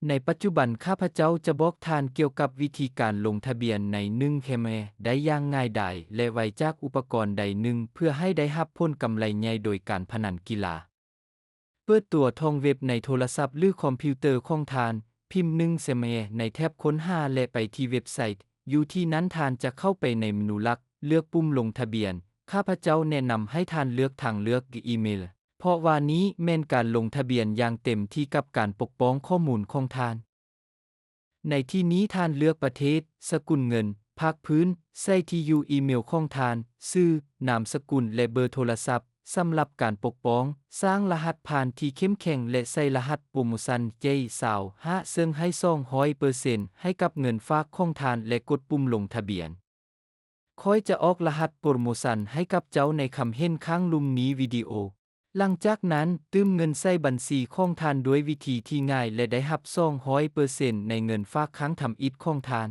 ໃນປັດຈຸບັນ ຂ້າພະເຈົ້າຈະບອກທ່ານກ່ຽວກັບວິທີການລົງທະບຽນໃນໜຶ່ງແຄມແອໄດ້ຢ່າງງ່າຍດາຍ ແລະ ໄວຈາກອຸປະກອນໃດໜຶ່ງ ເພື່ອໃຫ້ໄດ້ຮັບຜົນກຳໄລໃຫຍ່ໂດຍການພະນັນກິລາ. ເປີດຕົວທອງເວັບໃນໂທລະສັບ ຫຼື ຄອມພິວເຕີຂອງທ່ານ, ພິມໜຶ່ງແຄມແອໃນແທັບຄົ້ນຫາ ແລະ ໄປທີ່ເວັບໄຊ. ຢູ່ທີ່ນັ້ນທ່ານຈະເຂົ້າໄປໃນເມນູຫຼັກ, ເລືອກປຸ່ມລົງທະບຽນ. ຂ້າພະເຈົ້າແນະນຳໃຫ້ທ່ານເລືອກທາງເລືອກອີເມລ, ເພາະວ່ານີ້ແມ່ນການລົງທະບຽນຢ່າງເຕັມທີ່ກັບການປົກປ້ອງຂໍ້ມູນຂອງທ່ານ. ໃນທີ່ນີ້ທ່ານເລືອກປະເທດ, ສະກຸນເງິນ, ພາກພື້ນ, ໃສ່ທີ່ຢູ່ອີເມລຂອງທ່ານ, ຊື່, ນາມສະກຸນ ແລະ ເບີໂທລະສັບ. ສຳລັບການປົກປ້ອງ, ສ້າງລະຫັດຜ່ານທີ່ເຂັ້ມແຂງ ແລະ ໃສ່ລະຫັດໂປຣໂມຊັນ ເຈ ຊາວຫ້າ ເຊິ່ງໃຫ້ສອງຮ້ອຍເປີເຊັນໃຫ້ກັບເງິນຝາກຂອງທ່ານ ແລະ ກົດປຸ່ມລົງທະບຽນ. ຂ້ອຍຈະອອກລະຫັດໂປຣໂມຊັນໃຫ້ກັບເຈົ້າໃນຄຳເຫັນຂ້າງລຸ່ມນີ້ວິດີໂອ. ຫຼັງຈາກນັ້ນ, ຕື່ມເງິນໃສ່ບັນຊີຂອງທ່ານດ້ວຍວິທີທີ່ງ່າຍ ແລະ ໄດ້ຮັບສອງຮ້ອຍເປີເຊັນໃນເງິນຝາກຄັ້ງທຳອິດຂອງທ່ານ.